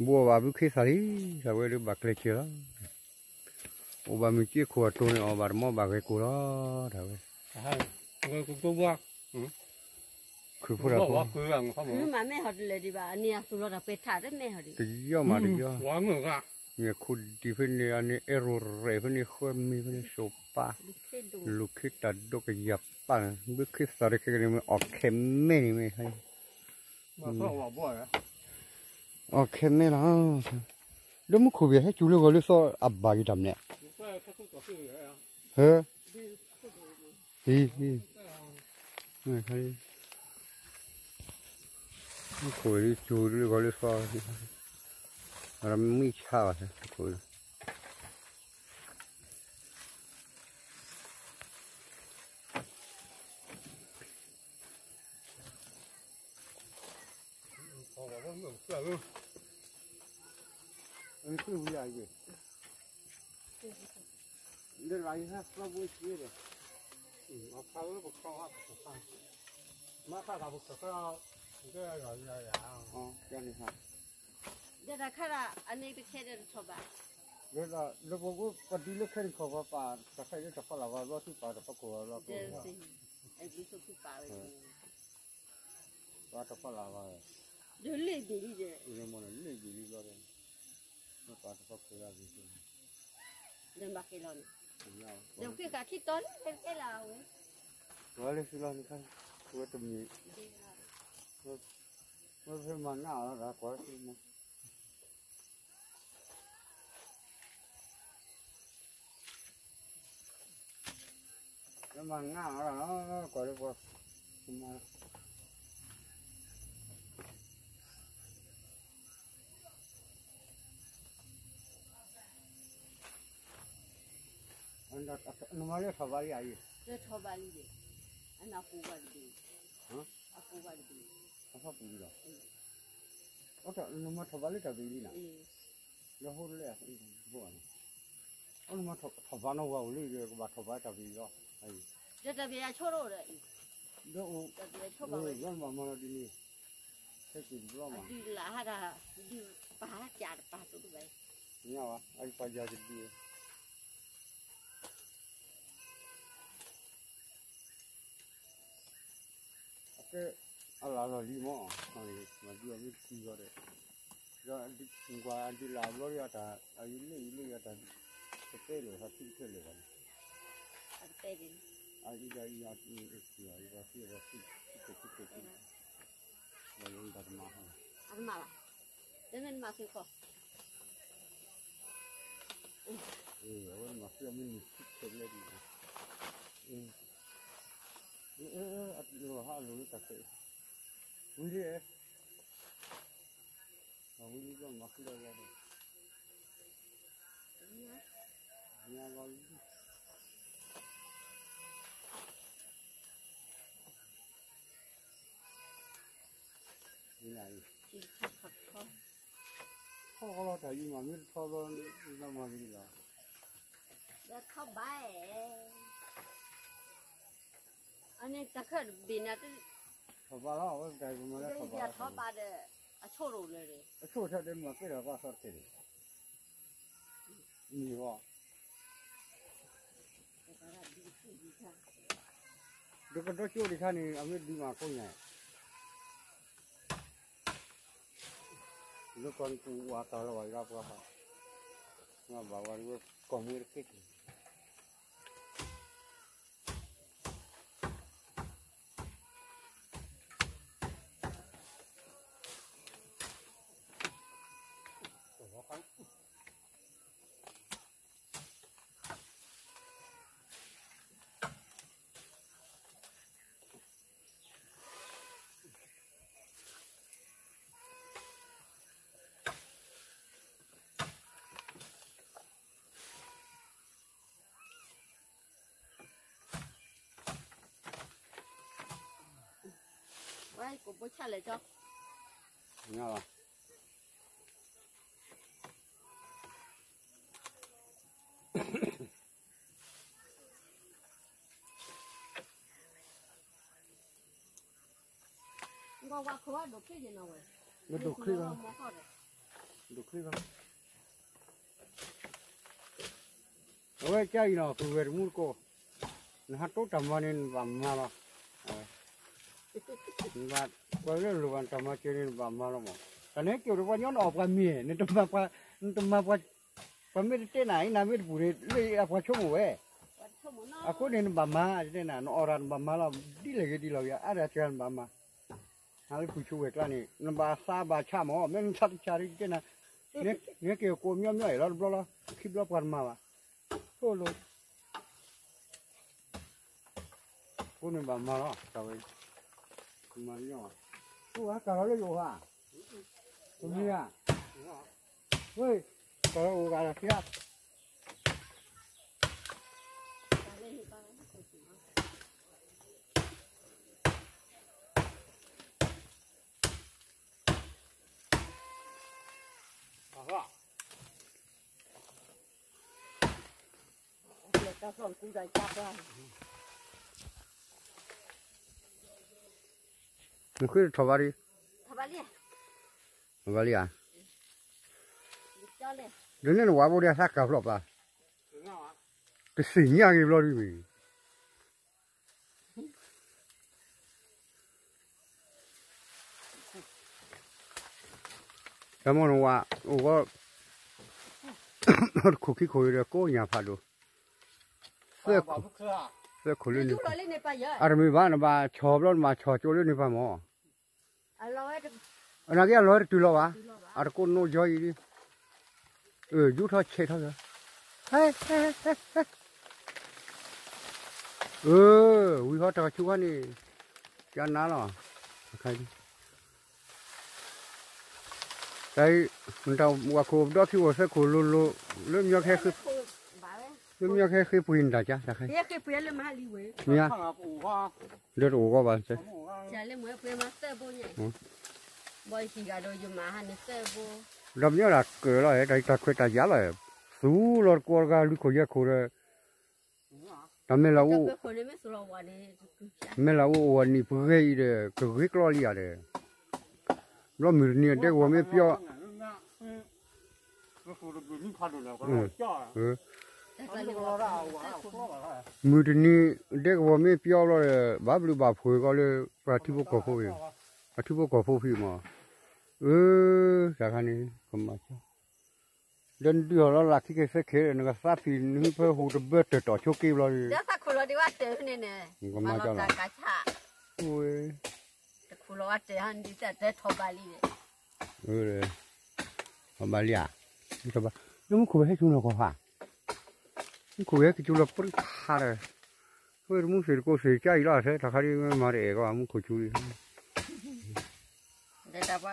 ဘိးဘၣ်ဘုခ့သၣ်လံ, တၢ်ဝဲဒုးဘၣ်ကျဲးစၢၤလီၤ. အိၣ်ဘၣ်မုၢ်က့ခိၣ်အတိၤန့ၣ် အီၣ်ဘၣ်တမီဘၣ်ဂဲၤကိၢ်လီၤ, တၢ်ဝဲ. ခုၣ်ဖိတၢ်ဖိ, တယီၢ်မးတယီၢ်, န့ၣ်အသူၣ်လီၤတၢ်ပဲထးတမဲဟီဒံး, တယီၢ်မးတယီၢ်, န့ၣ်ခိၣ်ဒံးဖဲန့ၣ် အန့ၣ်အဲၣ်ရိၤရဲၣ်ဖဲန့ၣ် ဃၢမံၤဖဲန့ၣ် စိးပၢ်, လူၤခ့တၢ်ဒိကယၤပၢ်န့ၣ် ဘုခ့သၣ်တခဲကနံၣ်မ့ၢ်အီၣ်ခဲမဲန့ၣ်မ့ၢ် အီၣ်ခဲမဲလီၤ, ဒီးမူခိၣ်ဘ့ၣ်ဟဲစူၤလၢဂီၤလၢသီအဘၣ်က့ၤတၢ်မနုၤ, ဟၢ, ဟံ, မူခိၣ်ဘ့ၣ်စူၤလၢဂီၤလၢသီ, မ့ၢ်ဆါဘၣ်, မၤသးသးပကၢၢ်, ဒီးတၢ်ခါဒီး အန့ၣ်တခဲဒီးတထီၣ်ဘၣ်, ဒီးလၢပကပဒုလၢခဲန့ၣ်ခီၣ်ပှၤပာ် တၢ်ခါအံၤလၢတဖီလာ်ဘၣ် ဘျီထံပာ်တဖီခိၣ်ဘၣ်ဘျီ, ပာ်တဖီလာ်ဘၣ်, ဒီးလ့ၣ်ဘ့ၣ်လံဒီး, လ့ၣ်ဘ့ၣ်လံဘျီဒီး, ပာ်တဖီခိၣ်လၢဘ့ၣ်, ဒီးဘၣ်က့ၤလီၤန့ၣ်, ဒီးဖံးဃာ်ခံတီၤလံ တဲလၢအဝဲ, ဝဲလၢသုလီၤန့ၣ်ခါ, ဝဲတမံၤ, ဝဲဖဲမၤနၢ်အီၤလီၤ ကွၢ်လၢသုမၤ လၢမၤနၢ်အီၤလီၤ ကွၢ်လၢပှၤ, နမၤလၢထီၣ်ဘးလံဧါအံၤ, ထီၣ်ဘးလံဒီး, အနၢ်ပူၤဘၣ်တဘ့ၣ်, အပူၤဘၣ်တဘ့ၣ်, အထီၣ်ပူၤလံလီၤ, နမၤထီၣ်ဘးလၢတၢ်ဘ့ၣ်လံနၤ, လၢဟိတလဲၣ်, နမၤထီၣ်ဘးနီၢ်ဝၤအိၣ်လံဒီး ကဘၣ်ထီၣ်ဘးတၢ်ဘ့ၣ်လီၤ, ဒီးတၢ်ဘ့ၣ်အဆိရိၣ်ဒီး, ဒီးအိၣ်, ဘၣ်မၤမၤလီၤဒ်န့ၣ်, ခဲက့ၤတဘျီမး, ဒုးလၢဟးဒၣ်, ဒုးပာ်ကၢ်တပာ်တိတဘၣ်, ညါဝဲ အပာ်ယၤတဒုး အကဲ, အလၢလီၢ်လံမး, မၤဒုးအမ့ၢ်တံၤဂီၤဒီး, ဒီးကွၢ်အဒုးလၢအဘျီယတၢ်, အယလ့ၣ်ယလ့ၣ်ယတၢ်, တတဲလၢာ် ဟးထံၣ်တခဲလၢာ်ဘၣ်န့ၣ်, အအံၤဒီးအံၤ, အံၤဒီးအံၤ, အံၤဒီးအံၤ, ဘၣ်ယိၣ်တၢ်တမၤ, အတမၤဘၣ်, တမ့ၢ်တမၤသုခီ, အဝဲမၤသုအမ့ၢ်နုာ်ထံခဲလၢာ်ဒ်, အလိၣ်ဟးအလိၣ်လၢတၢ်ခဲ, ဝံၤလံ, ဝံၤလံဘျီမၤဃုာ်ဒီးယၤဒီး, ညါလီၤလံ ထီၣ်လီၤတၢ်အံၤမး မ့ၢ်တထီဘျီ လၢမၤဂ့ၤလီၤ, ဒီးထီၣ်ဘး, အန့ၣ်တၢ်ခၢၣ်တဘ့ၣ်နၤ, ထီၣ်ဘးလီၤ အဝဲပတၢ်အံၤပမၤလၢထီၣ်ဘး, ထီၣ်ဘးဒီး, အဆိၣ်ရိၣ်လၢၤဒီး, အဆိၣ်ထဲဒ်မၤကဲထီၣ်ဘးသီတက့ၢ်န့ၣ်, မ့ၢ်ဘၣ် ဒီးကဒီကၠိဒံးခါန့ၣ် အမ့ၢ်ဒုးမၤကိးညါ, လၢကီၢ်နကူးဝါတၢ်လီၤဝဲဒၣ်ပှၤ, မၤဘၣ်ဝဲဒၣ်ကီၢ်မ့ၢ်တက့ၢ်က့ၤ ဝဲကိးဘိဆၣ်လဲၣ်ကၠီ, ညါလီၤ, ဝဲဝါခိၣ်ဝဲဒိၣ်ချ့က့ၤနီၤဝဲ, မ့ၢ်ဒိၣ်ချ့လီၤ, မ့ၢ်ခီၣ်ဒီး, ဒိၣ်ချ့ဘၣ်, အဝဲကၢ်အံၤနီၤ ပုၢ်ဝဲၢ်တမူတကိး, နဟးတိတၢ်မၤန့ၣ် နဘၣ်မၤလီၤ. နဘၣ်ကွၢ်လၢလိၣ်ဘၣ်နတၢ်မၤစၢၤန့ၣ် နဘၣ်မၤလီၤမး. တၢ်န့ၣ်က့ၤဒီးပှၤညီနအီၣ်ပှၤမ့ၢ်, နတမၤပှၤ, နတမၤပှၤ, ပှၤမ့ၢ်တတဲနၤ အံၤနၤမ့ၢ်တပူၤန့ၣ် လၢအပှၤဆိကမိၣ်ဝဲ, အဃိန့ၣ်နဘၣ်မၤ, တဲနၤ နအီၣ်တၢ်နဘၣ်မၤလီၤ, ဒ်လဲၣ်ဂ့ၤဒ်လဲၣ်ဂ့ၤ အါတၢ်စှၤနဘၣ်မၤ နၤလၢပှၤဆိဝဲကျါန့ၣ် နဘၣ်သးဘၣ်ဆးမး, မ့ၢ်နသးတဆးဒ်တဲနၤ, နက့ၤကိးမညီမညီအံၤလီၤတဘျီလီၤ, ခံဘျီပှၤတမၤဘၣ်, ထိၣ်လိၤ, အဃိန့ၣ်ဘၣ်မၤလီၤ, တၢ်ဝဲ, မၤညီ, အိၣ်ဝဲကၢ်လီၤလၢယအိၣ်ဧါ, တမ့ၢ်ဧါ, ဝဲ, ကၢ်လီၤအိၣ်ဂၤလီၤဆံးဧါ နဃ့ထီၣ်ဘၣ်ဒံး, ဘၣ်လံဧါ, ဒ်န့ၣ်နဝၤဘိဒ်အသးကၢ်ဖျီၣ်ပၢ်, တသ့ၣ်ညါက့ၤဘျီဒ်မ့ၢ် တၢ်မ့ၢ်နဝၤ, အိၣ်ဂီၢ်, တခိၣ်ခံခိၣ်အံၤဒီးကိးညၣ်ဖးဒိၣ်, သၢခိၣ်, သၢခိၣ်လၢန့ၣ်, အတမ့ၢ်ဘၣ် နဘၣ်ဆီၣ်ဘျီ နဘၣ်ဆီၣ်ကၠိလၢန့ၣ်ပၢ်မၢ်, အနာ်က့အလီၤဝဲတတုၤလီၤဘၣ်, အတကိးနိယီအံၤဒ်, ယူၢ်ထီၣ်ဆဲးထီၣ်က့ၤ, အၢ, ဝံၤဟီတၢ်ကဆူးခါန့ၣ်, ကနၤလီၤ, တၢ်အံၤ, နတၢ်ဝၤခိၣ်ဒီခံဝီၤသၢခိၣ်လိၤလိၤ, လၢမညီခဲ, လၢမညီခဲဃ့ပှ့ၤနတၢ်ကါ, တၢ်ခါ, မ့ၢ်, ဒီးတအိၣ်ဂီၢ်ဘၣ်, ဒီးမညီဒၣ်ကၢၤလီၤ, တၢ်ခွဲးတၢ်ယာ်လီၤ, သူလီၤတကိးတဂၤလွံၢ်ခိၣ်ယဲၢ်ခိၣ်ဒီး, တၢ်မဲာ်လးအိၣ်, မဲာ်လးအိၣ်အိၣ်ဝဲနံၣ်ပှဲၤအံၤဒီး ကဂ့ၤကျီလံဧါဒီး, ဘျီမုၢ်တနံၤအဒဲကဝီၤမ့ၢ်ပျီ, မုၢ်တနံၤဒဲကဝီၤမ့ၢ်ပျီဘျီဒီး ဘၣ်ဘျုးဘၣ်ဖှိၣ်ကီးလၢ ပှၤထံဖိကီၢ်ဖိအံၤ, ပှၤထံဖိကီၢ်ဖိဖံးမး, အၢ, တၢ်ခါန့ၣ်, ကမၤ, ဒီးနဒုးဟီၣ်လီၤလၢခံက့ၤသၢခဲဒီး နကသးဖံးနဟံၣ်ဖၢဟူးတဘၢတၢၢ်တီၢ်ဆိက့ဘျီဒီး, ကမၤကၢ်လီၤ, ဘၣ်လံဧါ, လၢမူခိၣ်ဝဲဟဲကၠူလီၤကီၢ်ဖး, မူခိၣ်ဝဲဟဲကၠူလီၤပြံဖးဒီး, ဝဲတမူသ့ၣ်တကိးသ့ၣ်ကါအံၤလီၤအသဲ တၢ်ခါဒ်မ့ၢ်မၤတအဲၣ်ကီး မူခိၣ်ကၠူလံ, ဒီးတၢ်ပှၤ